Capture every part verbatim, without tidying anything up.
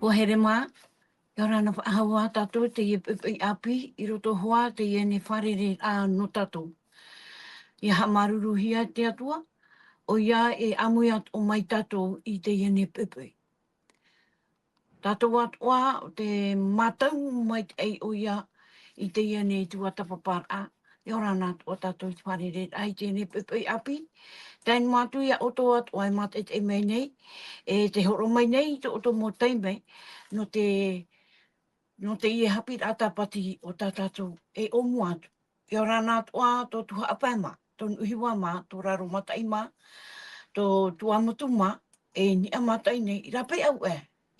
Ua here mā, ʻia ora na faʻahou ā tātou teie poʻipoʻi ʻāpī, i roto hoʻi teie nei fārereiraʻa nō tātou. ʻIa haʻamāuruuruhia te Atua, ʻoia e ʻāmui atoʻa mai tātou i teie nei poʻipoʻi. Tātou atoʻa, ʻo tē mātau maitaʻi ʻoia i teie nei tuatāpaparaʻa, ʻia ora na atoʻa tātou i te fārereiraʻa i teie nei poʻipoʻi ʻāpī. Tae noa atu ia ʻoutou atoʻa e mātaʻitaʻi mai nei, e tē hōroʻa mai nei i tō ʻoutou mau taime, nō te, nō teie haʻapiʻiraʻa tāpati o tā tātou e ʻōmua atu. ʻIa ora na atoʻa tō Tuhaʻa Pae mā, tō Nuʻuhiva mā, tō Raro Mataʻi mā, tō Tuamotu mā, e Niʻa Mataʻi nei, i rāpae au ē,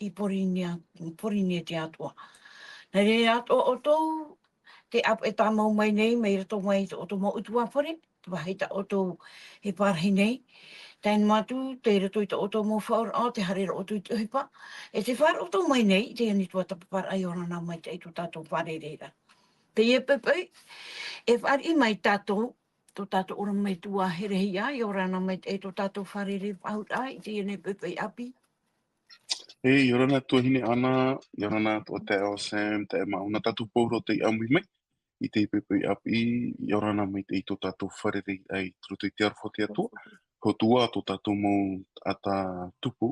i Pōrīnia, Pōrīnetia atoʻa. Nā reira atoʻa ʻoutou, te ʻāpeʻe tāmau mai nei, mai roto mai i tō ʻoutou mau ʻutuāfare, te vāhi tā ʻoutou e pārahi nei. Tae noa atu, tei roto i tō ʻoutou mau faʻaroʻo, tē haere ra ʻoutou i te ʻohipa, e tē faʻaroʻo atoʻa mai nei, i teie nei tuatāpaparaʻa ʻia ora na maitaʻi tō tātou fārereiraʻa. Teie poʻipoʻi, e fāriʻi mai tātou, tō tātou ʻorometua Herehia, ʻia ora na maitaʻi tō tātou fārerei faʻahou ra, i teie nei poʻipoʻi ʻāpī. E, ʻia ora na tuahine Ana, ʻia ora na atoʻa taeaʻe Sam, taeaʻe Mauna, tātou pauroa tei ʻāmui mai i teie poʻipoʻi ʻāpī, ʻia ora na maitaʻi tō tātou fārereiraʻa i roto i te aroha o te Atua, hotu ā tō tātou mau taʻata tupu,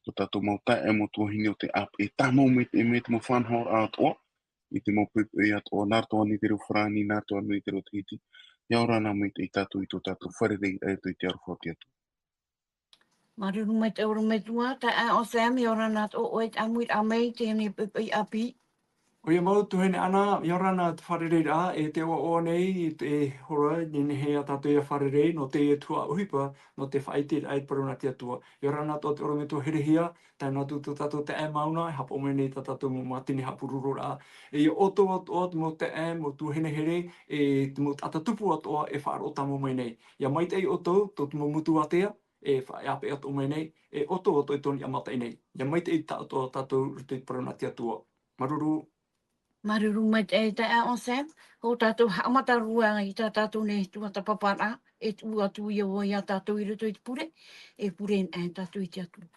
tō tātou mau taeaʻe mau tuahine ʻo tē ʻāpeʻe tāmau mai te, mai te mau faʻanahoraʻa atoʻa, i te mau poʻipoʻi atoʻa, nā roto ānei i te reo farāni, nā roto ānei i te reo tahiti, ʻia ora na maitaʻi tātou i tō tātou fārereiraʻa i roto i te aroha o te Atua. Māuruuru maitaʻi ʻorometua, taeaʻe Sam, ʻia ora na atoʻa ʻoe i te ʻāmuiraʻa mai i teie nei poʻipoʻi ʻāpī. ʻOia mau tuahine Ana, ʻia ora na te fārereiraʻa, e tē ʻoaʻoa nei, e te hora, nehenehe ā tātou ʻia fārerei, nō te tuhaʻa ʻohipa, nō te faʻaʻiteraʻa i te parau nā te Atua. ʻIa ora na atoʻa te ʻorometua Herehia, tae noa atu tō tātou taeaʻe Mauna, e haʻapaʻo mai nei tā tātou mau mātini haʻapurororaʻa. E ʻia ʻoutou atoʻa, te mau taeaʻe, mau tuahine here, e te mau taʻata tupu atoʻa, e faʻaroʻo tāmau mai nei. ʻIa maitaʻi ʻoutou, tō te mau motu ātea, e fa-, e ʻāpeʻe atoʻa mai nei, e ʻoutou atoʻa i tō Niʻa Mataʻi nei. ʻIa maitaʻi tāʻatoʻa tātou i roto i te parau nā te Atua. Māuruuru. Māuruuru maitaʻi taeaʻe Sam, ʻo tātou haʻamata roa i tā tātou nei tuatāpaparaʻa, e tuʻu atu ia vau ia tātou i roto i te pure, e pure anaʻe tātou i te Atua.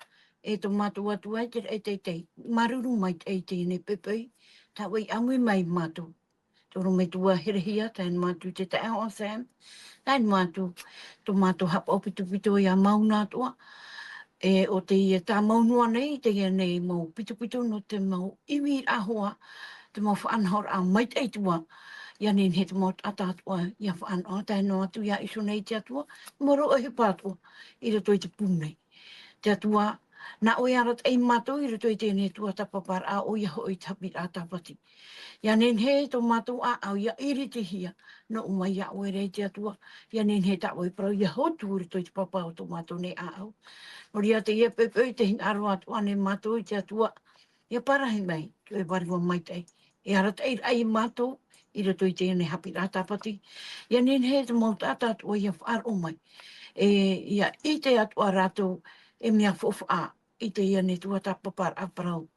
E tō mātou Atua i te raʻi teitei, māuruuru maitaʻi i teie nei poʻipoʻi, tā ʻoe i ʻāmui mai ia mātou. Tō ʻorometua Herehia, tae noa atu te taeaʻe Sam, tae noa atu tō mātou haʻapaʻo pitopito ia Mauna atoʻa, e ʻo teie tāmau noa nei, teie nei mau pitopito nō te mau ʻimiraʻa hoʻi, te mau faʻanahoraʻa maitaʻi atoʻa, ʻia nehenehe te mau taʻata atoʻa, ʻia faʻanaho, tae noa atu ia iho nei te Atua, mau reo ʻohipa atoʻa, i roto i te pū nei. Te Atua, nā ʻoe e arataʻi ia mātou i roto i teie nei tuatāpaparaʻa, ʻoia hoʻi te haʻapiʻiraʻa tāpati. ʻIa nehenehe tō mātou ʻāʻau, ʻia iritihia, nō ʻō mai ia ʻoe ra e te Atua, ʻia nehenehe tā ʻoe parau ʻia hotu i roto i te papa o tō mātou nei ʻāʻau. Nō reira teie poʻipoʻi tē hinaʻaro atoʻa nei mātou i te Atua, ʻia parahi mai, tō ʻoe vārua maitaʻi, e arataʻi ia mātou, i roto i teie nei haʻapiʻiraʻa tāpati. ʻIa nehenehe te mau taʻata atoʻa ʻia faʻaroʻo mai. E, ʻia ʻite atoʻa rātou, e mea faufaʻa, i teie nei tuatāpaparaʻa parau,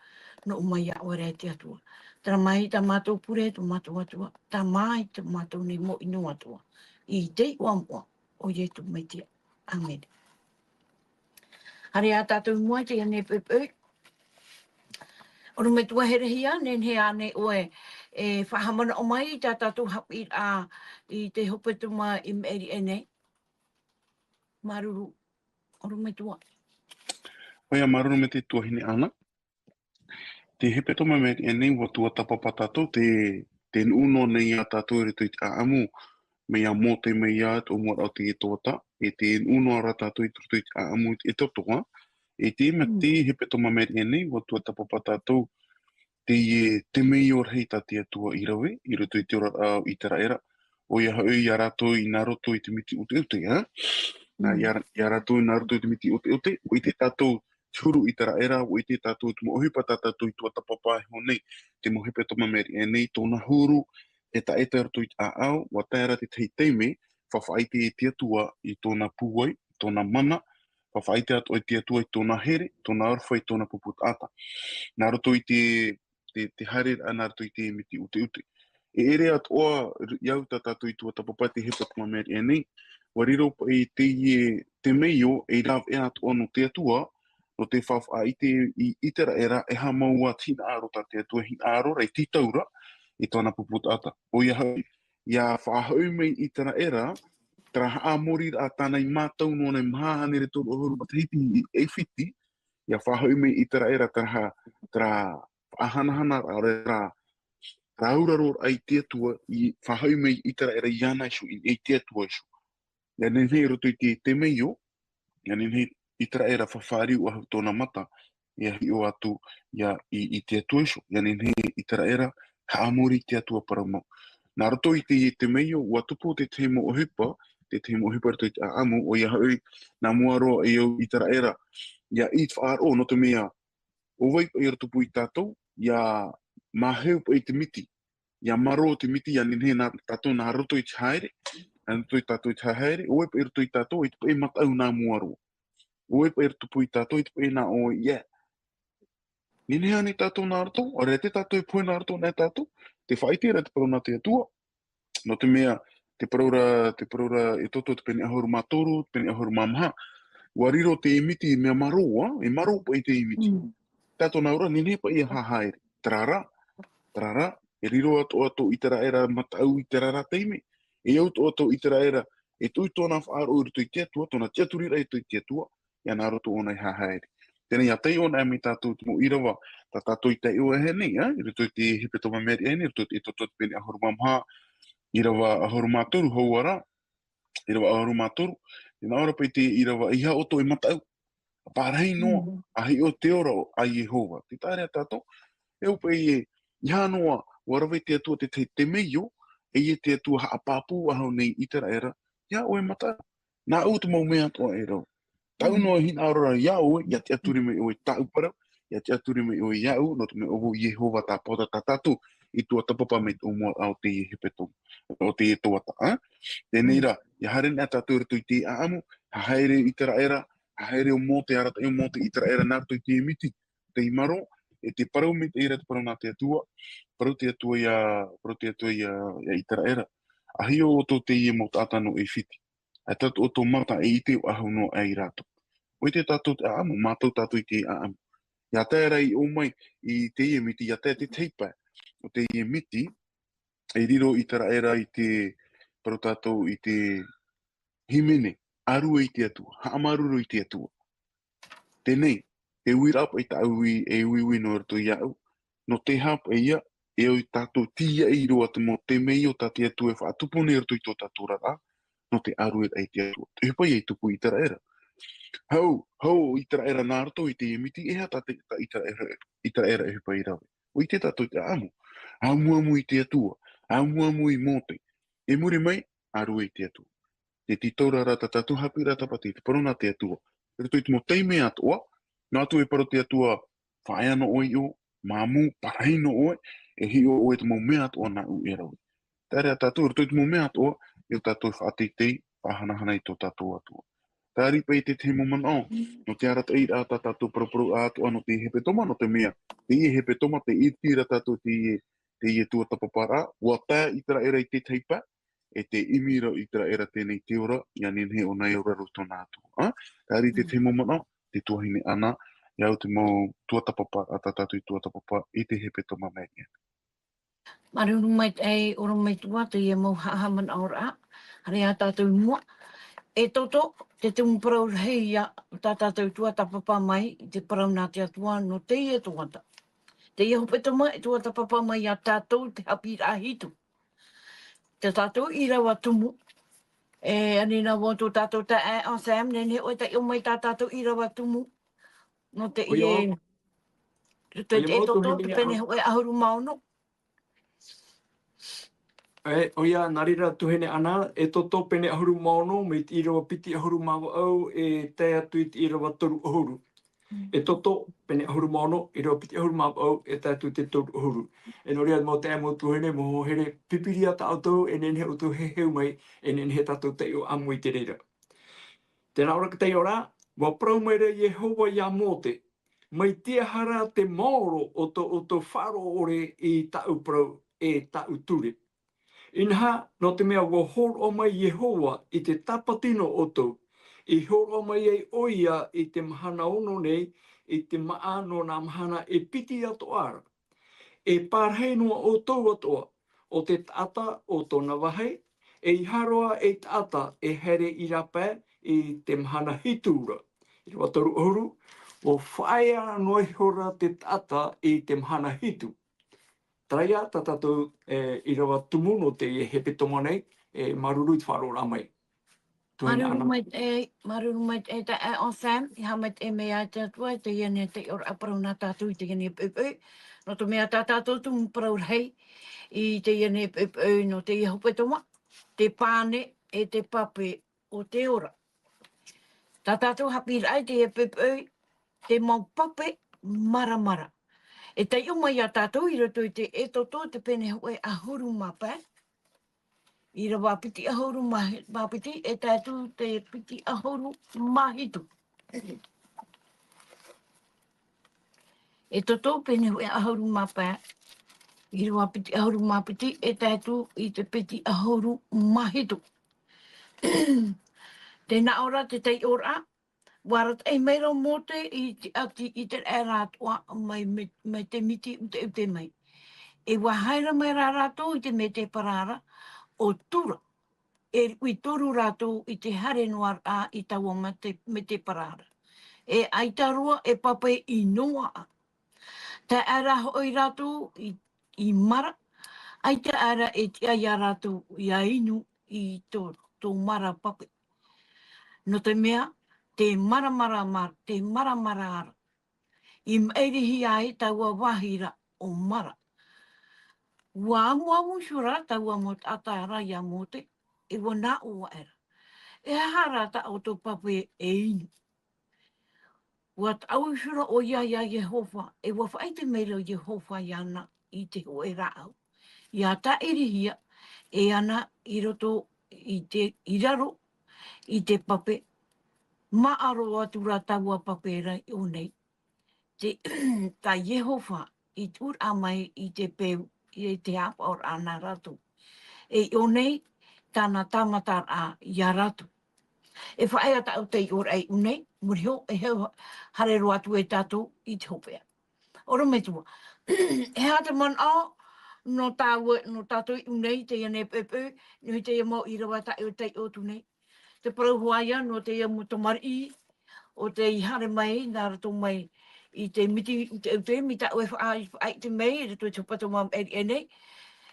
nō ʻō mai ia ʻoe ra e te Atua. Terā mai tā mātou pure, tō mātou Atua, terā mai tā mātou nei mau ʻino atoʻa. I te iʻoa moʻa, o Ietu Metia. ʻĀmene. Haere ā tātou i mua i teie nei poʻipoʻi. ʻOrometua Herehia, nehenehe ānei ʻoe e faʻahaʻamanaʻo mai i tā tātou haʻapiʻiraʻa i te hepetoma i maʻiri aʻe nei? Māuruuru, ʻorometua. ʻOia, māuruuru maitaʻi tuahine Ana. Te hepetoma i maʻiri aʻe nei, ʻua tuatāpapa tātou, tē, tē nuʻu noa nei ia tātou i roto i te ʻāʻamu, mai ia Mōte mai ia te ʻōmuaraʻa o te Ietu atoʻa, e tē nuʻu noa ra tātou i roto i te ʻāʻamu i te Ietu atoʻa, e te mea Mm. te hepetoma i maʻiri aʻe nei, ʻua tuatāpapa tātou, teie temeio rahi tā te Atua i rave, i roto i te oraraʻa o ʻĪteraʻera, ʻoia hoʻi ia rātou i nā roto i te miti ʻuteʻute, ā? Nā, Mm. ia, ia rātou i nā roto i te miti ʻuteʻute, ʻua ʻite tātou te huru ʻĪteraʻera, ʻua ʻite tātou te mau ʻohipa tā tātou i tuatāpapa iho nei, te mau hepetoma i maʻiri aʻe nei, tōna huru, e taʻata i roto i te ʻāʻau, ʻua tae ra te tahi taime, faʻaʻite te Atua i tōna pūai, tōna mana, faʻaʻite atoʻa te Atua i tōna here, tōna aroha i tōna pupu taʻata. Nā roto i te, te, te haereraʻa nā roto i te miti ʻuteʻute. E ʻere atoʻa, ia au tā tātou i tuatāpapa te hepetoma i maʻiri aʻe nei, ʻua riro paʻi teie temeio ei rāveʻa atoʻa nō te Atua, nō te faʻaʻite i ʻĪteraʻera, e aha mau ā te hinaʻaro tā te Atua, hinaʻaro rā, e tītau ra i tōna pupu taʻata. ʻOia hoʻi, ʻia faʻahoʻi mai ʻĪteraʻera, terā haʻamoriraʻa tāna i mātau noa nei maha hānere toru ʻahuru matahiti i ʻAifiti, ʻia faʻahoʻi mai ʻĪteraʻera terā, terā faʻahanahana ra, ra, ra auraro ai te Atua, i faʻahoʻi mai ʻĪteraʻera iāna iho, i, i te Atua iho. ʻIa nehenehe i roto i te, te temeio, ʻia nehenehe ʻĪteraʻera faʻafāriu ʻahu tōna mata, ʻia hiʻo atu, ʻia, i, i te Atua iho, ʻia nehenehe ʻĪteraʻera haʻamori i te Atua parau mau. Nā roto i te, i te temeio, ʻua tupu te tahi mau ʻohipa, te tahi mau ʻohipa i roto i te ʻāʻamu, ʻoia hoʻi, nā mua roa e au ʻĪteraʻera, ʻia ʻī i te faʻaroʻo, nō te mea, ʻo vai paʻi ʻia tupu ia tātou, ʻia māheu paʻi te miti, ʻia marō te miti, ʻia nehenehe nā tātou nā roto i te haere, nā roto i tātou i te haere, ʻo vai paʻi ʻia tupu ia tātou i te paʻi mataʻu nā mua roa. ʻO vai paʻi ʻia tupu ia tātou i te paʻi nā ʻoe, ʻia. Nehenehe ānei tātou nā roto, ʻaore rā tātou e pohe nā roto nei tātou, tē faʻaʻite ra te parau nā te Atua, nō te mea, te parau ra, te parau ra, ʻEtoto te pene ʻahuru mā toru, te pene ʻahuru mā maha. ʻUa riro te miti, mea marō, ā, e marō paʻi te miti. Mm. Tātou nā ʻō ra, nehenehe paʻi ʻia hahaere. Terā rā, terā rā, e riro atoʻa tō ʻĪteraʻera mataʻu i terā rā taime. E au atoʻa tō ʻĪteraʻera, e tuʻu tōna faʻaroʻo i roto i te Atua, tōna tiʻaturiraʻa i roto i te Atua, ʻia nā roto ʻōna i hahaere. Teie nei, ʻia taiʻo anaʻe mai tātou te mau ʻīrava, tā tātou i taiʻo aʻe nei, ā, i roto i te hepetoma mea riʻi aʻe nei, i roto i te ʻEtoto te pene ʻahuru mā maha, ʻīrava ʻahuru mā toru, hou ā rā, ʻīrava ʻahuru mā toru, tē nā ʻō ra paʻi te ʻīrava, ʻeiaha ʻoutou e mataʻu, ā, pārahi noa, Mm. ʻa hiʻo te ora a Iehova. Tē taʻa ra ia tātou, e au paʻi ē, ʻeiaha noa, ʻua rave te Atua te, te, te temeio, ʻeiaha te Atua haʻapāpū ʻahu nei ʻĪteraʻera, ʻeiaha ʻoe e mataʻu. Nāʻu te mau mea atoʻa e rave. Tāʻu Mm. noa e hinaʻaro ra iā ʻoe, ʻia tiʻaturi mai ʻoe i tāʻu parau, ʻia tiʻaturi mai ʻoe iāʻu, nō te mea ʻo vau Iehova tāpaʻo tā tātou i tuatāpapa mai te ʻōmuaraʻa o teie hepetoma, o teie tuhaʻa, ā? Teie nei Mm. rā, ʻia haere anaʻe tātou i roto i te ʻāʻamu, hahaere ʻo ʻĪteraʻera, hahaere ʻo Mōte, arataʻi ʻo Mōte ʻĪteraʻera nā roto i te miti, tei marō, e tē parau maitaʻi ra te parau nā te Atua, parau te Atua iā, parau te Atua iā, iā ʻĪteraʻera. ʻA hiʻo ʻoutou teie mau taʻata nō ʻAifiti. ʻAita tō ʻoutou mata e ʻite ʻo ʻahu noa aʻe ia rātou. ʻUa ʻite tātou te ʻāʻamu, mātau tātou i te ʻāʻamu. ʻIa tae ra i ʻō mai i teie miti, ʻia tae te tahi pae o teie miti, e riro ʻĪteraʻera i te, parau tātou i te hīmene, ʻārue i te Atua, haʻamāuruuru i te Atua. Teie nei, te uiraʻa paʻi tāʻu i, e uiui noa i roto iāʻu, nō te aha paʻi ïa, e au ia tātou tīaʻi roa te mau temeio tā te Atua e faʻatupu nei i roto i tō tātou oraraʻa, nō te ʻārueraʻa i te Atua. Te ʻohipa ïa i tupu i ʻĪteraʻera. Hau, hau ʻo ʻĪteraʻera nā roto i te miti, e aha tā te, tā ʻĪteraʻera, ʻĪteraʻera e ʻohipa i rave. ʻUa ʻite tātou i te ʻāʻamu. ʻAmuamu i te Atua, ʻamuamu i Mōte. I muri mai, ʻārue i te Atua. Te tītau ra tā tātou haʻapiʻiraʻa tāpati, te parau nā te Atua. I roto i te mau taime atoʻa, noa atu e parau te Atua, faʻaea noa ʻoe i ʻō, māmū, pārahi noa ʻoe, e hiʻo ʻoe i te mau mea atoʻa nāʻu e rave. Terā rā tātou, i roto i te mau mea atoʻa, e au tātou e faʻateitei, faʻahanahana i tō tātou Atua. Terā paʻi te tahi mau manaʻo, nō te arataʻiraʻa tā tātou paraparau atoʻa nō te hepetoma, nō te mea, teie hepetoma, tē ʻite ra tātou teie, teie tuatāpaparaʻa, ʻua tae ʻĪteraʻera i te tahi pae, e tē ʻimi ra ʻĪteraʻera teie nei i te ora, ʻia nehenehe ʻōna e auraro i tōna Atua. Ā? Terā te Mm. tahi mau manaʻo, te tuahine Ana, e au te mau tuatāpaparaʻa tā tātou i tuatāpapa i te hepetoma mea riʻi aʻe. Māuruuru maitaʻi, ʻorometua, teie mau haʻamanaʻoraʻa, haere ā tātou i mua. ʻEtoto, te tumu parau rahi ïa tā tātou i tuatāpapa mai, i te parau nā te Atua nō teie tuhaʻa. Teie hepetoma, e tuatāpapa mai ia tātou te haʻapiʻiraʻa hitu. Tā tātou ʻīrava tumu. E ani nā vau tō tātou taeaʻe Sam, nehenehe ʻoe e taiʻo mai tā tātou ʻīrava tumu. Nō te ʻOia, ʻie, te, ʻoia te mau ʻEtoto, tuahine te pene Ana. Hōʻē ʻahuru mā ono. E, ʻoia, nā reira tuahine Ana, ʻEtoto pene ʻahuru mā ono, mai te ʻīrava piti ʻahuru mā vaʻu, e tae atu i te ʻīrava toru ʻahuru. Mm. ʻEtoto, pene ʻahuru mā ono, ʻīrava piti ʻahuru mā vaʻu, e tae atu i te toru ʻahuru. E nō reira mau taeaʻe, mau tuahine, mau hoa here, Pīpīria tā ʻoutou, e nehenehe ʻoutou e heheu mai, e nehenehe tātou e taiʻo ʻāmui i te reira. Tē nā ʻō ra te taiʻoraʻa, ʻua parau mai ra Iehova ia Mōte, mai te aha rā te maoro o tō ʻoutou faʻaroʻo ʻore i tāʻu parau e tāʻu ture? Inaha, nō te mea ʻua hōroʻa mai Iehova i te tāpati nō ʻoutou, i hōroʻa mai ai ʻoia i te mahana ono nei, i te māʻa nō nā mahana e piti atoʻa ra. E pārahi noa ʻoutou atoʻa, ʻo te taʻata ʻo tōna vāhi, ʻeiaha roa e taʻata e haere i rāpae i te mahana hitu ra. ʻĪrava toru ʻahuru, ʻua faʻaea noa ihora te taʻata i te mahana hitu. Terā ia tā tātou, e, ʻīrava tumu nō teie hepetoma nei, e, māuruuru i te faʻaroʻoraʻa mai. Tuahine Māuruuru Ana. Maitaʻi, māuruuru maitaʻi taeaʻe Sam, e haʻamaitaʻi mai te Atua i teie nei taiʻoraʻa parau nā tātou i teie nei poʻipoʻi. Nō te mea tā tātou tumu parau rahi i teie nei poʻipoʻi nō teie hepetoma, te pane e te pape o te ora. Tā tātou haʻapiʻiraʻa i teie poʻipoʻi, te mau pape maramara. E taiʻo mai ia tātou i roto i te Exodo te pene hōʻē ʻahuru mā pae, ʻīrava piti ʻahuru mā, mā piti, e tae atu te piti ʻahuru mā hitu. Exodo pene hōʻē ʻahuru mā pae, ʻīrava piti ʻahuru mā piti, e tae atu i te piti ʻahuru mā hitu. Tē nā ʻō ra te taiʻoraʻa, ʻua arataʻi mai ra ʻo Mōte i te ʻāti Iseraela atoʻa mai me-, mai te miti ʻuteʻute mai. E ʻua haere mai rā rātou i te mētēpara ra ʻo Tura. E riʻi toru rātou i te haere noaraʻa i taua mate-, mētēpara ra. E ʻaita roa e pape i Noa. Tae aʻera hoʻi rātou i, i Mara, ʻaita aʻera e tiʻa ia rātou ʻia inu i tō, tō Mara pape. Nō te mea, te maramara, mar-, te maramara ra. I maʻirihia ai taua vāhi ra ʻo Mara. ʻUa amuamu ihora taua mau taʻata ra ia Mōte, e ʻua nā ʻō aʻera, e aha rā tā ʻoutou pape e inu? ʻUa taʻu ihora ʻoia ia Iehova, e ʻua faʻaʻite mai ra Iehova iāna i te hōʻē rāʻau, ʻia tāʻirihia e ana i roto i te, i raro i te pape, māʻaro atu rā taua pape ra i ʻō nei. Te, tā Iehova i tuʻuraʻa mai i te peu, i te haʻapaʻoraʻa nā rātou. E i ʻō nei, tāna tāmataraʻa ia rātou. E faʻaea tāʻu taiʻoraʻa i ʻō nei, muri iho, e heu haere roa atu e tātou i te hopeʻa. ʻOrometua. E aha te manaʻo nō tāua, nō tātou i ʻō nei, teie nei poʻipoʻi, nō teie mau ʻīrava tā ʻoe e taiʻo atu nei. Te parau hoʻi ia nō teie mau tamariʻi, ʻo tei haere mai, nā roto mai i te miti ʻuteʻute, mai tā ʻoe e faʻa-, faʻaʻite mai, i roto i te hepetoma maʻiri aʻe nei,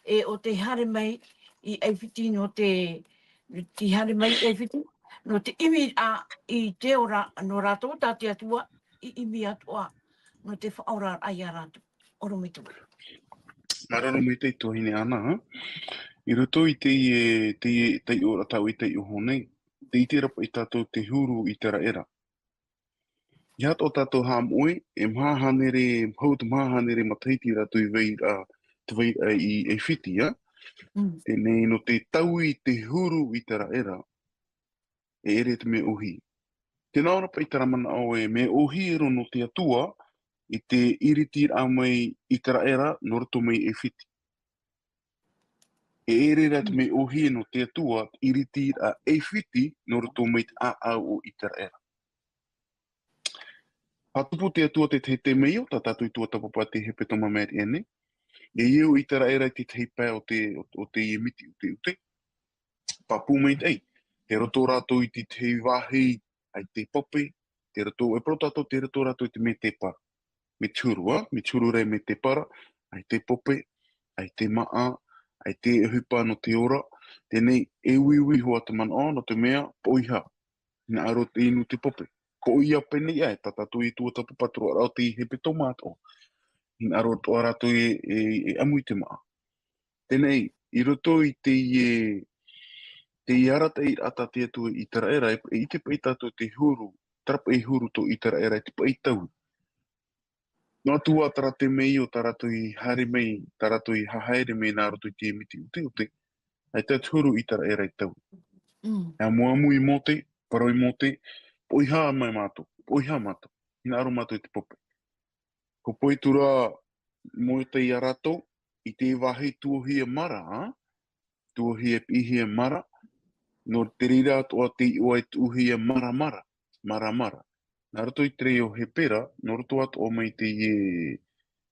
e ʻo tei haere mai i ʻAifiti nō te, tei haere mai i ʻAifiti, nō te ʻimiraʻa i te ora nō rātou tā te Atua i ʻimi atoʻa, nō te faʻaoraraʻa ia rātou. ʻOrometua. Māuruuru maitaʻi tuahine Ana, ā. I roto i teie, teie taiʻoraʻa tā ʻoe e taiʻo nei, tē ʻite ra paʻi tātou te huru Iseraela. ʻEiaha tō tātou haʻamoʻe, e maha hānere, hau te maha hānere matahiti rātou i vairaʻa, tē vairaʻa i ʻAifiti, ā? Mm. Teie nei nō te taui te huru Iseraela, e ʻere te mea ʻōhie. Tē nā ʻō ra paʻi terā manaʻo e mea ʻōhie roa nō te Atua i te iritiraʻa mai Iseraela nō roto mai ʻAifiti. E ʻere rā te mea ʻōhie nō te Atua, iritiraʻa ʻAifiti nō roto mai te ʻāʻau o Iseraela. Pātupu te Atua te tahi temeio, tā tātou i tuatāpapa te hepetoma maʻiri aʻe nei. E ʻia ʻō Iseraela i te tahi pae o te, o, o teie miti ʻuteʻute. Pāpū maitaʻi, tei roto rātou i te tahi vāhi, ʻaita e pape, tei roto, e parau tātou, tei roto rātou i te mētēpara. Mai te huru, ā, mai te huru ra i mētēpara, ʻaita e pape, ʻaita e māʻa, ʻaita e ʻohipa nō te ora, teie nei e uiui hoʻi te manaʻo, nō te mea, poʻiha, hinaʻaro te inu te pape. Poʻi ā pēnei ā, tā tātou i tuatāpapa te roaraʻa o te hepetoma atoʻa. Hinaʻaro atoʻa rātou e, e, e ʻamu i te māʻa. Teie nei, i roto i teie, teie arataʻiraʻa tā te Atua ia Iseraela, e, e ʻite paʻi tātou te huru, terā paʻi huru tō Iseraela, e te paʻi taui. Noa atu ā terā temeio tā rātou i haere mai, tā rātou i hahaere mai nā roto i te miti ʻuteʻute, ʻaita te huru Iseraela i taui. Mm. E amuamu ia Mōte, parau ia Mōte, poʻiha mai mātou, poʻiha mātou, hinaʻaro mātou i te pape. Hōpoi atu ra Mōte ia rātou, i te vāhi tuahia mara, ā? Tuahia, piʻihia mara, nō te reira atoʻa te iʻoa e tuʻuhia ia Maramara, Maramara. Nā roto i te reo Hepera, nō roto atoʻa mai teie,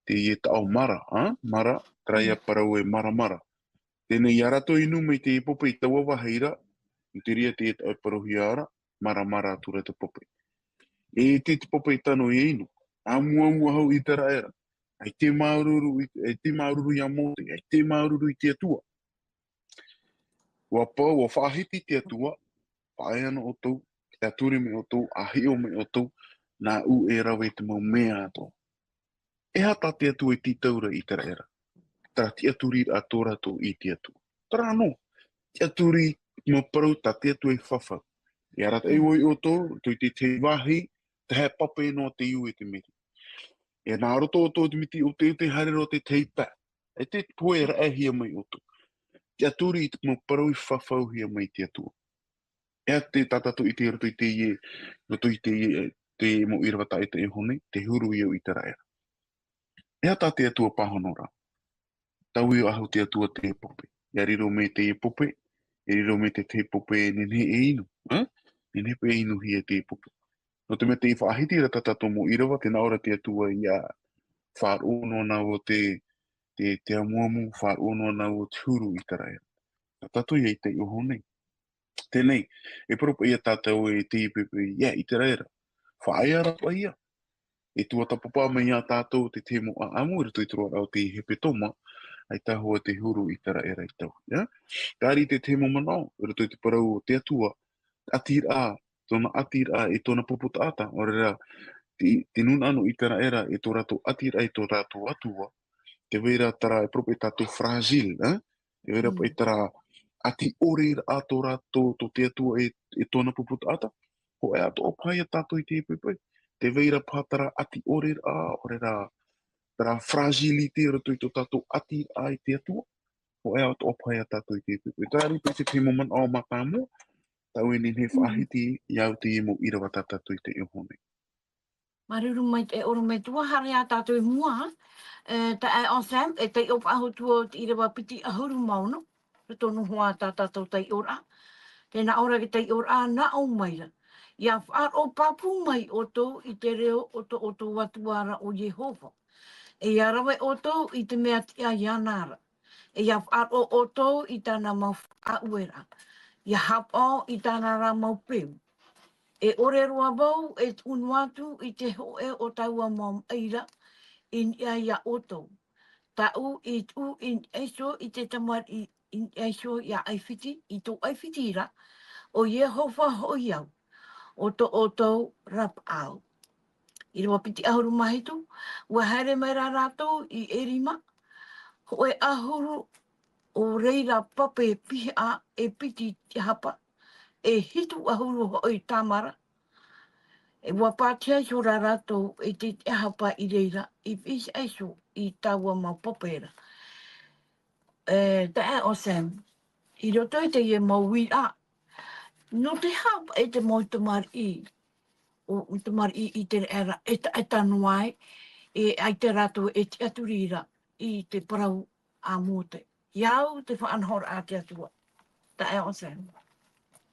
teie taʻo Mara, ā? Mara, terā ia parau e Maramara. Teie nei, ia rātou inu mai teie pape i taua vāhi ra, nō te reira teie taʻo e parauhia ra, Maramara atu ra te pape. E ʻite te pape tano e inu. ʻĀmuamu ahau ʻĪteraʻera. ʻAita e māuruuru i, ʻaita e māuruuru ia Mōte, ʻaita e māuruuru i te Atua. ʻUa pau, ʻua faʻahiti te Atua, faʻaea na ʻoutou, tiʻaturi mai ʻoutou, ʻa hiʻo mai ʻoutou, nāʻu e rave i te mau mea atoʻa. E aha tā te Atua i tītau ra ʻĪteraʻera? Terā tiʻaturiraʻa tō rātou i te Atua. Terā noa, tiʻaturi mau parau tā te Atua i fafau. E arataʻi vau ia ʻoutou, tō i te tahi vāhi, tahe pape noa te iu e te meri. E nā roto ʻoutou te miti ʻuteʻute haere roa te tahi pae. E te pohe e raʻehia mai ʻoutou. Tiʻaturi i te mau parau i fafauhia mai te Atua. E aha te tā tātou ʻite i roto i teie, roto i teie, te mau ʻīrava taʻata i ʻō nei, te huru i ʻĪteraʻera. E aha tā te Atua pāhono ra? Taui ahau te Atua teie pape. ʻIa riro mai teie pape, e riro mai te tahi pape e nehenehe e inu, ā? Nehenehe paʻi e inuhia teie pape. Nō te mea tei faʻahiti ra tā tātou mau ʻīrava, tē nā ʻō ra te Atua ʻia faʻaroʻo noa nā vau te, te, te ʻāmuamu, faʻaroʻo noa nā vau te huru ʻĪteraʻera. Tā tātou ïa i taiʻo nei. Teie nei, e parau paʻi ia tātou e teie pape, ʻia ʻĪteraʻera. Faʻaea ra paʻi ïa. E tuatāpapa mai ia tātou te tahi mau ʻāʻamu i roto i te roaraʻa o te hepetoma, ʻaita hoʻi te huru ʻĪteraʻera i taui, ā? Terā te tahi mau manaʻo, i roto i te parau o te Atua, ʻatiraʻa, tōna ʻatiraʻa e tōna pupu taʻata, ʻaore rā, te, te nūnaʻa nō ʻĪteraʻera e tō rātou ʻatiraʻa e tō rātou Atua, tē vai ra terā e parau paʻi tātou fragile, ā? Tē vai ra paʻi terā ʻati ʻore ra tō rātou, tō te Atua e, e tōna pupu taʻata. Hōʻē atoʻa paʻi ia tātou i teie pape. Tē vai ra paʻi terā ʻati ʻore ra, ʻaore rā, terā fragilité i roto i tō tātou ʻatiraʻa i te Atua. Hōʻē atoʻa paʻi ia tātou i teie pape. Terā paʻi te tahi mau manaʻo mātāmua, tāʻu e nehenehe e faʻahiti ia au teie mau ʻīrava tā tātou i taiʻo nei. Māuruuru maitaʻi ʻorometua, haere ā tātou i mua, e, taeaʻe Sam, e taiʻo faʻahou atu i te ʻīrava piti ʻahuru mā ono, roto noa hoʻi tā tātou taiʻoraʻa. Tē nā ʻō ra te taiʻoraʻa, nā ʻō mai ra. ʻIa faʻaroʻo pāpū mai ʻoutou i te reo o tō ʻoutou Atua ra ʻo Iehova. E ʻia rave ʻoutou i te mea tiʻa iāna ra. E ʻia faʻaroʻo ʻoutou i tāna mau faʻaueraʻa. ʻIa haʻapaʻo i tāna ra mau peu. E ʻore roa vau e tuʻu noa atu i te hōʻē o taua mau maʻi ra i niʻa ia ʻoutou. Tāʻu i tuʻu i niʻa iho i te tamariʻi, i niʻa iho ia ʻAifiti, i tō ʻAifiti ra, ʻo Iehova hoʻi au, ʻo tō ʻoutou rapaʻau. ʻĪrava piti ʻahuru mā hitu, ʻua haere mai ra rātou i Erima, hōʻē ʻahuru ʻo reira pape pihaʻa e piti tiʻahapa, e hitu ʻahuru hoʻi tāmara. E ʻua pātia iho ra rātou e te tiʻahapa i reira, i fifi iho i taua mau pape ra. E, taeaʻe Sam, i roto i teie mau uiraʻa, nō te aha paʻi te mau tamariʻi, ʻo, ʻo tamariʻi ʻĪteraʻera, e ta-, e tae noa ai, e, ʻaita rātou e tiʻaturi ra i te parau a Mōte. ʻIa au te faʻanahoraʻa a te Atua. Taeaʻe Sam.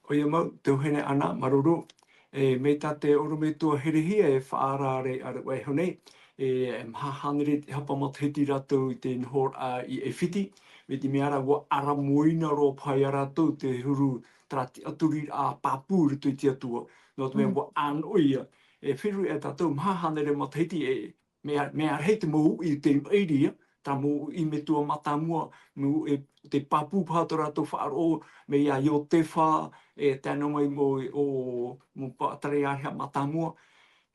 ʻOia mau, tuahine Ana, māuruuru. E, mai tā te ʻorometua Herehia e faʻaara ra i ʻō nei, e, e maha hānere te hapa matahiti rātou i te nohoraʻa i ʻAifiti, mai te mea ra ʻua ʻaramoina roa paʻi ia rātou te huru terā tiʻaturiraʻa pāpū i roto i te Atua. Nō te mea ʻua ʻānoʻi ïa, e feruri e tātou maha hānere matahiti e, mea, mea rahi te mau uʻi i te maʻiri ïa, terā mau uʻi metua mātāmua, mau uʻi e te pāpū paha tō rātou faʻaroʻo, mai iā Iotefa, e tae noa mai mau, ʻo, mau patriarca mātāmua.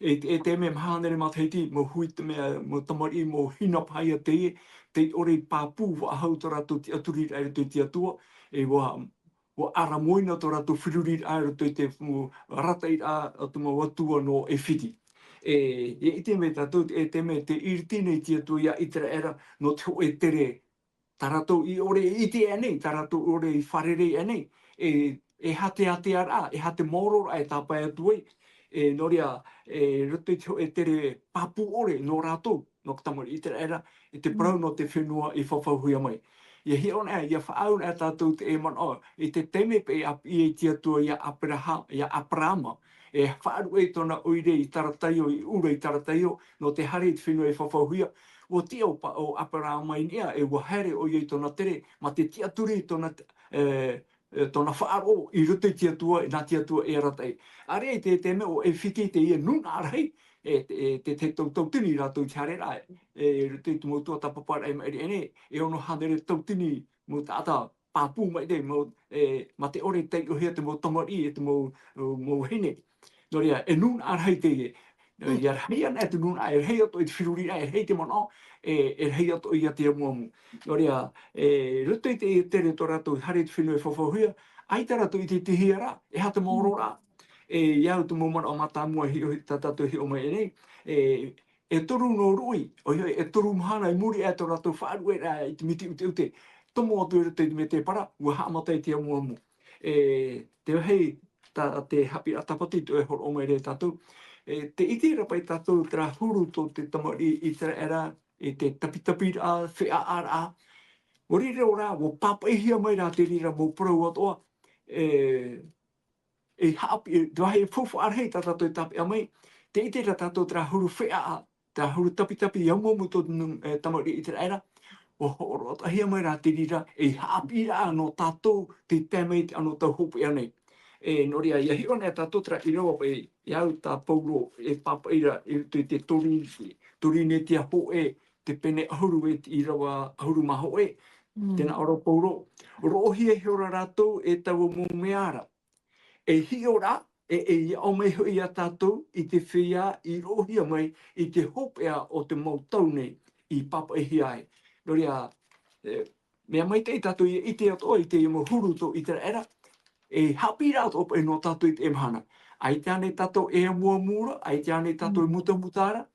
E, e te mea maha hānere matahiti, mau hui te mea, mau tamariʻi, mau hina paha ïa teie, tei ʻore i pāpū faʻahou tō rātou tiʻaturiraʻa i roto i te Atua, e ʻua, ʻua ʻaramoina tō rātou feruriraʻa i roto i te, mau, arataʻiraʻa a te mau atua nō ʻAifiti. E, e ʻite mai tātou, e te mea, tē iriti nei te Atua iā ʻĪteraʻera nō te hōʻē tere, tā rātou i ʻore i ʻite aʻenei, tā rātou i ʻore i fārerei aʻenei, e, e aha te ātearaʻa, e aha te maororaʻa e tāpae atu ai, e, nō reira, e, roto i te hōʻē tere pāpū ʻore nō rātou, nō te tamariʻi ʻĪteraʻera, e te parau nō te fenua i fafauhia mai. ia hiʻo ana, ia faʻaau ana tātou te manaʻo, i te taime paʻi e ʻāpī ai te Atua ia Aperahā-, ia Aperaama, e faʻaruʻe i tōna ʻoire i Tarataio, i ʻUra i Tarataio, nō te haere i te fenua e faʻahouhia, ʻua tiʻa ʻo pa-, ʻo Aperaama i niʻa, e ʻua haere ʻoia i tōna tere, mā te tiʻaturi i tōna, e, e, tōna faʻaroʻo i roto i te Atua, nā te Atua e arataʻi. ʻĀreʻa i te, te mea ʻo ʻAifiti teie nūnaʻa rahi, e, e, te, te tau tautini rātou i te haereraʻa, e, i roto i te mau tuatāpaparaʻa i maʻiri aʻe nei, e ono hānere tautini mau taʻata pāpū maʻiri, mau, e, mā te ʻore e taiʻohia te mau tamariʻi, e te mau, mau vahine. Nō reira, e nūnaʻa rahi teie. Mm. Ia rahi ana e te nūnaʻa, e rahi atoʻa i te feruriraʻa, e rahi te manaʻo, e, e rahi atoʻa ia te amuamu. Nō reira, e, roto i te, i te tere tō rātou haere i te fenua e faʻahouhia, ʻaita rātou i ʻitehia ra, e aha te mau ʻororaʻa. E, ia au te mau manaʻo mātāmua e hiʻo, tā tātou e hiʻo mai nei, e, e toru noa ruʻi, ʻoia hoʻi, e toru mahana i muri aʻe tō rātou faʻaruʻeraʻa i te miti ʻuteʻute, tomo atu i roto i te mētēpara, ʻua haʻamata i te amuamu. E, te vāhi, tā, te haʻapiʻiraʻa tāpati atoʻa e hōroʻa mai ra ia tātou. E, tē ʻite ra paʻi tātou terā huru tō te tamariʻi ʻĪteraʻera, e te tapitapiraʻa, feʻaʻaraʻa. ʻUa riro rā, ʻua pāpaʻihia mai rā te reira mau parau atoʻa, e, e haʻapiʻi, e, te vāhi faufaʻa rahi tā tātou e tāpeʻa mai, tē ʻite ra tātou terā huru feʻaʻa, terā huru tapitapi i amuamu tō te nu-, e, tamariʻi ʻĪteraʻera, ʻua hōroʻahia mai rā te reira, e haʻapiʻiraʻa nō tātou, tei tae mai i te anotau hopeʻa nei. E, nō reira, ia hiʻo ana e tātou terā ʻīrava paʻi, ia au tā Paulo, e pāpaʻi ra, i roto i te Tori-, Torinetia hōʻē, te pene ʻahuru e te ʻīrava ʻahuru mā hōʻē, Mm. tē nā ʻō ra Paulo, roʻohia ihora rātou e taua mau mea ra. E hiʻo ra, e, e aʻo mai hoʻi ia tātou i te feiā i roʻohia mai i te hopeʻa o te mau tau nei i pāpaʻihia ai. Nō reira, e, mea maitaʻi tātou ia ʻite atoʻa i teie mau huru tō ʻĪteraʻera, e haʻapiʻiraʻa atoʻa paʻi nō tātou i teie mahana. ʻAita ānei tātou e amuamu ra, ʻaita ānei tātou e Mm. mutamuta ra,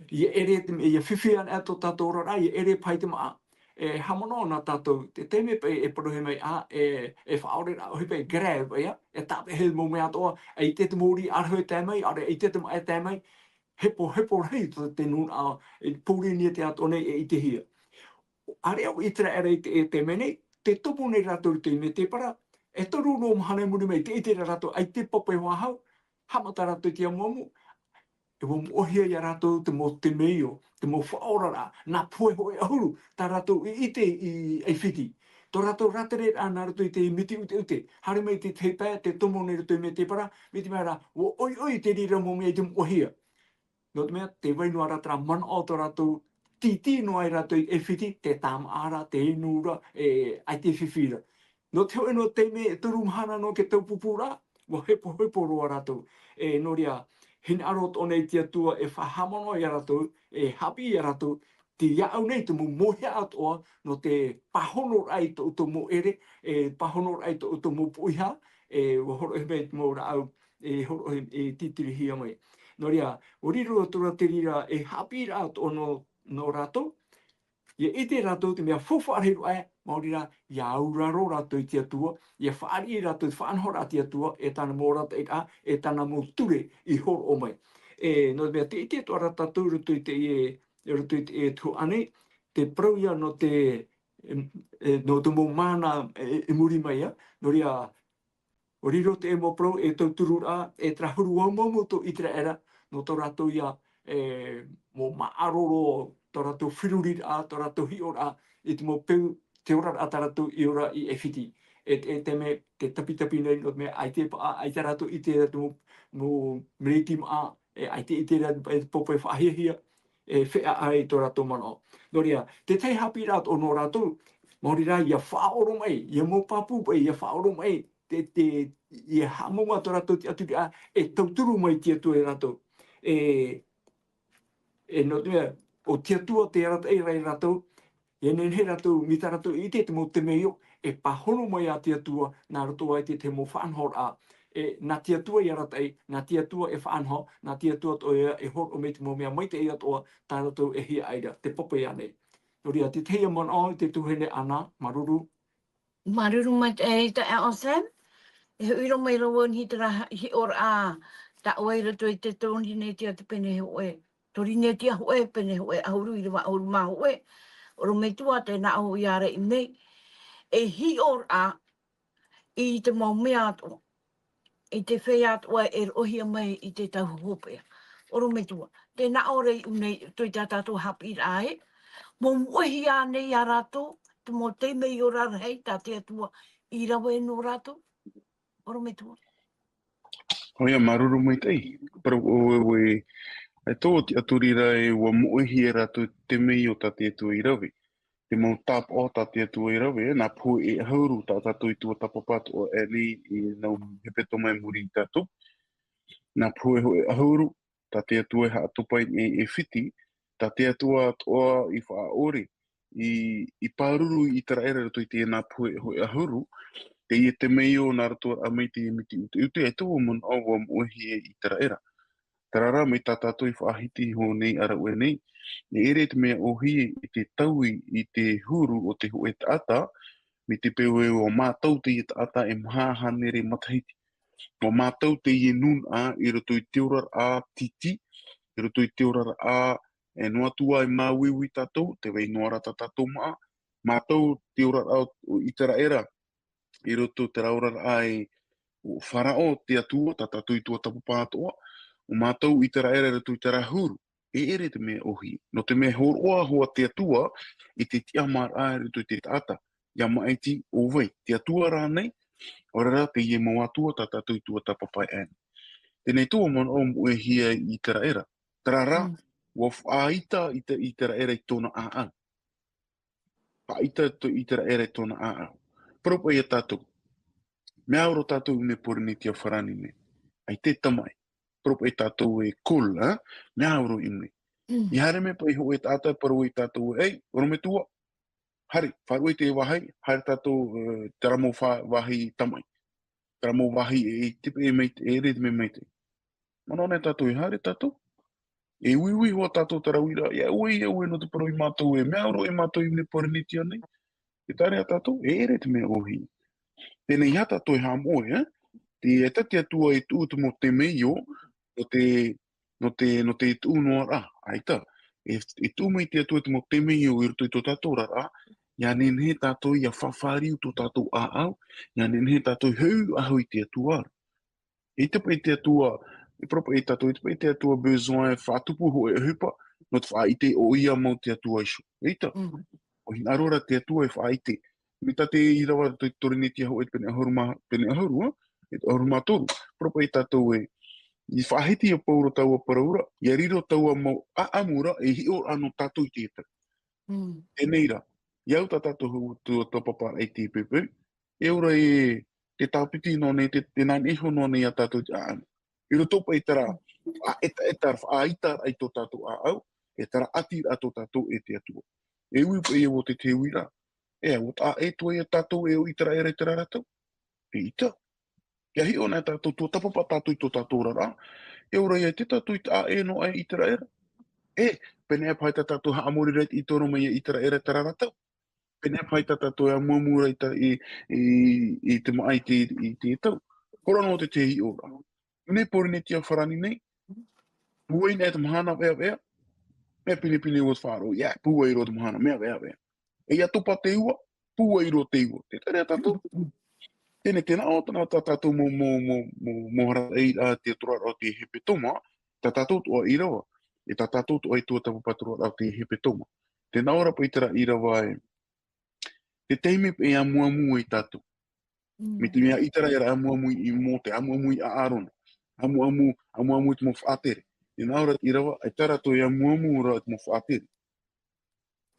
ia ʻere te mea, ia fifi ana tō tātou oraraʻa, ia ʻere paʻi te māʻa. E haʻamanaʻo na tātou, te taime paʻi e parauhia mai, ā, e, e faʻaʻore ra, ʻoia hoʻi paʻi grève, ʻoia, e tāpeʻa te mau mea atoʻa, ʻaita te mōrī ʻārahu e tae mai, ʻaore ʻaita te māʻa e tae mai, hepohepo rahi tō te nūnaʻa, e pōrīnia te atoʻa nei e ʻitehia. ʻĀreʻa ʻo ʻĪteraʻera i te, e te mea nei, tē tomo nei rātou i te mētēpara, e toru noa mahana i muri mai, tē ʻite ra rātou, ʻaita te papa e faʻahou, haʻamata rātou i te amuamu, e ʻua moʻehia ia rātou te mau temeio, te mau faʻaoraraʻa, nā pohe hōʻē ʻahuru, tā rātou i ʻite i ʻAifiti. Tō rātou rātereraʻa nā roto i te miti ʻuteʻute, haere mai te tahi pae, tē tomo nei roto i mētēpara, mai te mea ra, ʻua ʻoiʻoi te reira mau mea i te moʻehia. Nō te mea, tē vai noa ra terā manaʻo tō rātou, tītī noa ai rātou i ʻAifiti, te tāmāʻa ra, te inu ra, e, ʻaita e fifi ra. Nō te hōʻē noa taime, e toru mahana noa te taupupūraʻa, ʻua hepohepo roa rātou. E, nō reira, hinaʻaro atoʻa nei te Atua e faʻahaʻamanaʻo ia rātou, e haʻapiʻi ia rātou, tei iāʻu nei te mau mōhia atoʻa, nō te pāhonoraʻa i tō ʻoutou mau ʻere, e pāhonoraʻa i tō ʻoutou mau poʻihā, e, ʻua hōroʻahia mai te mau rāʻau, e hōroʻa-, e tītirihia mai. Nō reira, ʻua riro atu ra te reira e haʻapiʻiraʻa atoʻa nō, nō rātou, ia ʻite rātou te mea faufaʻa rahi roa aʻe, maori rā, ia auraro rātou i te Atua, ia fāriʻi rātou i te faʻanahoraʻa a te Atua, e tāna mau arataʻiraʻa, e tāna mau ture i hōroʻa mai. E, nō te mea tē ʻite atoʻa ra tātou i roto i te, e, i roto i te, e, tuhaʻa nei, te parau ia nō te, e, e, nō te mau māna, e, i muri mai, ā, nō reira, ʻua riro te mau parau e tauturu ra, e terā huru amuamu tō ʻĪteraʻera, nō tō rātou ia, e, mau māʻaro roa, tō rātou feruriraʻa, tō rātou hiʻoraʻa, i te mau peu, te oraraʻa tā rātou i ora i ʻAifiti. E, e te mea, te tapitapi nei, nō te mea, ʻaita e paʻa, ʻaita rātou i ʻite ra te mau, mau mereti māʻa, e, ʻaita i ʻite ra, e, te papa e faʻahiahia, e, feʻaʻa ai tō rātou manaʻo. Nō reira, te tahi haʻapiʻiraʻa atoʻa nō rātou, maori rā, ia faʻaʻoro mai, ia mau pāpū paʻi, ia faʻaʻoro mai, te, te, ia haʻamau atu rātou te tiʻaturiraʻa, e tauturu mai te Atua ia rātou. E, e nō te mea, ʻo te Atua tē arataʻi ra ia rātou, ia nehenehe rātou, mai tā rātou i ʻite te mau temeio, e pāhono mai ā te Atua, nā roto aʻe i te, te mau faʻanahoraʻa, e, nā te Atua i arataʻi, nā te Atua e faʻanaho, nā te Atua atoʻa ia e hōroʻa mai te mau mea maitaʻi atoʻa, tā rātou e hiaʻai ra, te papa ānei. Nō reira, te tahi manaʻo i te tuahine Ana, māuruuru. Māuruuru maitaʻi, e, taeaʻe Sam. E hoʻi roa mai ra vau i niʻa i terā hiʻoraʻa, tā ʻoe i roto i te Torinetia te pene hōʻē. Torinetia hōʻē, pene hōʻē ʻahuru, ʻīrava ʻahuru mā hōʻē. Orometua, tēnā hoʻi ā reʻi nei, e hiʻoraʻa i te mau mea atoʻa, i te feiā atoʻa e roʻohia mai i te tau hopeʻa. Orometua, tēnā ʻore iʻu nei, tō i tā tātou haʻapiʻiraʻa ē, mau moʻehia nei iā rātou, te mau temeio rarahi tā te Atua i rave nō rātou. Orometua. ʻOia, māuruuru maitaʻi. Parau ʻoe, ʻoe, e tō te aturira e ʻua moʻehia rātou te temeio tā te Atua i rave. Te mau tāpaʻo tā te Atua i rave, nā pohe e ʻahuru, tā tātou i tuatāpapa atoʻa aʻenei i nau hepetoma i muri iā tātou. Nā pohe hoʻi e ʻahuru, tā te Atua e haʻatopa i niʻa i ʻAifiti, tā te Atua atoʻa i faʻaʻore, i, i pāruru i ʻĪteraʻera i roto i teie nā pohe hoʻi e ʻahuru, teie temeio nā roto aʻe mai i teie miti ʻuteʻute, e tō ʻoe manaʻo ʻua moʻehia i ʻĪteraʻera. Terā rā, mai tā tātou i faʻahiti iho nei a rave nei, e ʻere te mea ʻōhie i te taui i te huru o te hōʻē taʻata, mai te peu ē ʻua mātau teie taʻata e maha hānere matahiti. ʻUa mātau teie nūnaʻa i roto i te oraraʻa tītī, i roto i te oraraʻa e noa atu ā e māuiui tātou, tē vai noa ra tā tātou māʻa, mātau te oraraʻa o ʻĪteraʻera, i roto i terā oraraʻa e ʻo Faraō te atua, tā tātou i tuatāpapa atoʻa, ʻua mātau ʻĪteraʻera i roto i terā huru, e ʻere te mea ʻōhie. Nō te mea hōroʻa hoʻi te Atua, i te tiʻamāraʻa i roto i te taʻata, ʻia maʻiti ʻo vai, te Atua rānei, ʻaore rā teie mau atua tā tātou i tuatāpapa aʻenei. Teie nei tō ʻoe manaʻo moʻehia i ʻĪteraʻera. Terā rā, Mm. ʻua faʻaʻita i te, ʻĪteraʻera i tōna ʻāʻau. Faʻaʻita tō ʻĪteraʻera i tōna ʻāʻau. Parau paʻi iā tātou. Mea au roa tātou i ʻō nei Pōrīnetia farāni nei. ʻAita e tamaʻi. Parau paʻi tātou e call, ā? Mea au roa i ʻō nei. Mm. ʻIa haere mai paʻi hōʻē taʻata e parau iā tātou ē, ei, orometua. Haere, faʻaruʻe i te vāhi, haere tātou, ē, terā mau fa-, vāhi tamaʻi. Terā mau vāhi e, e tipe e mai, e rere mai te. Manaʻo nei tātou e haere tātou. E uiui hoʻi tātou terā uiraʻa, ʻia ʻoe, ʻia ʻoe nō te parau iā mātou ē, mea au roa e mātou i ʻō nei Pōrīnetia nei. E taʻa ʻē tātou, e ʻere te mea ʻōhie. Teie nei ā tātou e haʻamoʻe, ē? Te, ʻaita te Atua e tuʻu te mau temeio, nō te, nō te, nō te tuʻu noa ra, ʻaita. E, e tuʻu mai te Atua te mau temeio i roto i tō tātou oraraʻa, ʻia nehenehe tātou ʻia faʻafāriu tō tātou ʻāʻau, ʻia nehenehe tātou e hau ʻahu i te Atua ra. ʻAita paʻi te Atua, e parau paʻi tātou, ʻaita paʻi te Atua besoin e faʻatupu hōʻē ʻohipa, nō te faʻaʻite ʻoia mau te Atua iho. ʻAita. Mm. ʻUa hinaʻaro ra te Atua e faʻaʻite. Mai tā te ʻīrava i roto i te Pōrīnetia hōʻē pene ʻahuru mā, pene ʻahuru, ā? E ʻahuru mā toru. Parau paʻi tātou ē, i faʻahiti iā Pauro taua parau ra, ʻia riro taua mau ʻāʻamu ra, e hiʻo ra nō tātou i te tau. Mm. Teie nei rā, ʻia au tā tātou hou tuatāpapa i te peu, e ora e te tāpiti noa nei, te, tē nā niʻa iho noa nei iā tātou te ʻāʻamu. I roto paʻi terā, faʻaʻetaʻeta, faʻaʻitaraʻa i tō tātou ʻāʻau, e terā ʻatiraʻa tō tātou e te Atua. E ui paʻi ē ʻo te, te uiraʻa. E, ʻua taʻa ʻē atoʻa ia tātou e ʻo ʻĪteraʻera i terā ra tau. ʻAita. ʻIa hiʻo na tātou, tuatāpapa tātou i tō tātou oraraʻa. E ora ïa te tātou i taʻa ʻē noa aʻe i ʻĪteraʻera. E, pēneiaʻe paha tā tātou haʻamori ra i toro mai ia ʻĪteraʻera terā ra tau. Pēneiaʻe paha tā tātou e amuamu ra i ta-, i, i, i te maʻa i te, i te tau. Hora noa te, te hiʻoraʻa. Nei Pōrīnetia farāni nei, pūai nei te mahana veʻaveʻa, mea pinepine ʻua faʻaroʻo, ʻia, pūai roa te mahana, mea veʻaveʻa. E ʻia topa te ua, pūai roa te ua. Te taʻa ʻē tātou. Teie nei, tē nā ʻō atu na tā tātou mau, mau, mau, mau, mau haʻapiʻiraʻa i te atoraʻa o te hepetoma, tā tātou atoʻa ʻīrava, e tā tātou atoʻa i tuatāpapa atoraʻa o te hepetoma. Tē nā ʻō ra paʻi terā ʻīrava ē, te taime paʻi e amuamu ai tātou. Mm. Mai te mea ʻĪteraʻera e amuamu i Mōte, amuamu i ʻĀrona, amuamu, amuamu i te mau faʻatere. Tē nā ʻō ra te ʻīrava, ʻaita rātou e amuamu ra i te mau faʻatere.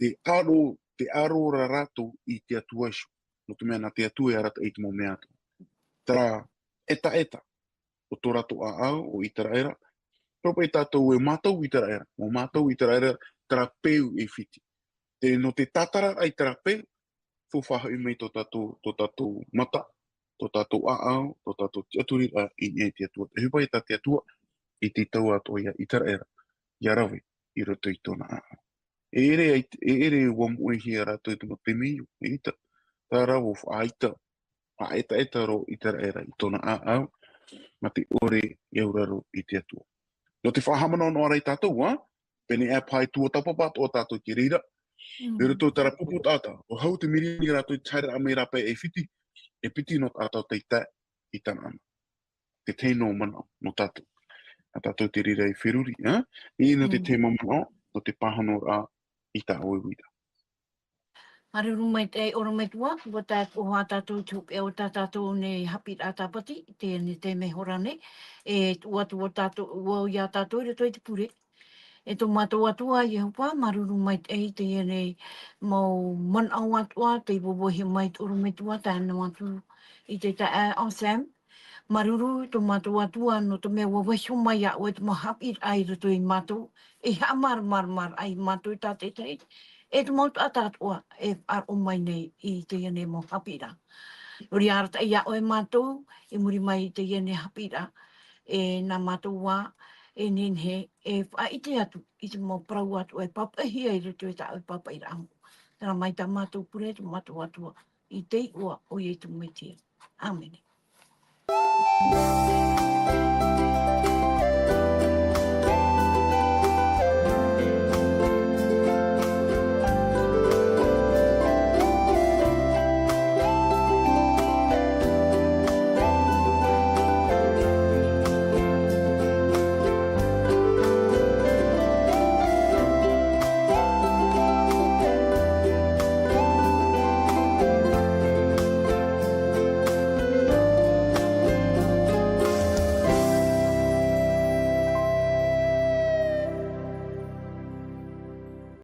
Tē ʻaro, tē ʻaro ra rātou i te Atua iho. Nō te mea nā te Atua e arataʻi i te mau mea atoʻa. Terā ʻetaʻeta o tō rātou ʻāʻau, ʻo ʻĪteraʻera. Parau paʻi tātou e mātau ʻĪteraʻera, ʻua mātau ʻĪteraʻera, terā peu ʻAifiti. Te, nō te tātararaʻa i terā peu, faufaʻa hoʻi mai tō tātou, tō tātou mata, tō tātou ʻāʻau, tō tātou tiʻaturiraʻa i niʻa i te Atua. Te ʻohipa ia tā te Atua, i te tau atoʻa ia ʻĪteraʻera, ʻia rave i roto i tōna ʻāʻau. E ʻere ai, e ʻere ʻua moʻehia rātou i te mau temeio, ʻeita. Terā rā ʻua faʻaʻita, faʻaʻetaʻeta roa ʻĪteraʻera i tōna ʻāʻau, mā te ʻore e auraro i te Atua. Nō te faʻahaʻamanaʻo noa ra ia tātou, ā, pēneiaʻe paha e tuatāpapa atoʻa tātou i te reira, I roto i terā pupu taʻata, ʻua hau te mirioni rātou i te haereraʻa mai rāpae e piti, e piti nō taʻata tei tae i Tanaana. Te tahi nō manaʻo, nō tātou. Nā tātou te reira i feruri, ā? I nō te tahi mau manaʻo, nō te pāhonoraʻa i tā ʻoe uira. Māuruuru maitaʻi, ʻorometua, ʻua tae atoʻa tātou i te hopeʻa o tā tātou nei haʻapiʻiraʻa Tāpati, i teie nei taime hora nei, e tuʻu atu ā tātou, ʻoia tātou i roto i te pure. E tō mātou Atua, Iehova, māuruuru maitaʻi i teie nei mau manaʻo atoʻa, tei vāvāhi mai te ʻorometua, tae noa atu i te taeaʻe Sam. Māuruuru tō mātou Atua, nō te mea ʻua vaiiho mai iā ʻoe te mau haʻapiʻiraʻa i roto ia mātou, e haʻamāramarama ia mātou tātaʻitahi, e te mau taʻata atoʻa e faʻaroʻo mai nei i teie nei mau haʻapiʻiraʻa. Nō reira, arataʻi iā ʻoe mātou, i muri mai i teie nei haʻapiʻiraʻa, e nā mātou ā, e nehenehe, e faʻaʻite atu i te mau parau atoʻa e pāpaʻihia i roto i tā ʻoe pāpaʻiraʻa mau. Terā mai tā mātou pure, tō mātou Atua, i te iʻoa o Iesu Mesia. ʻĀmene.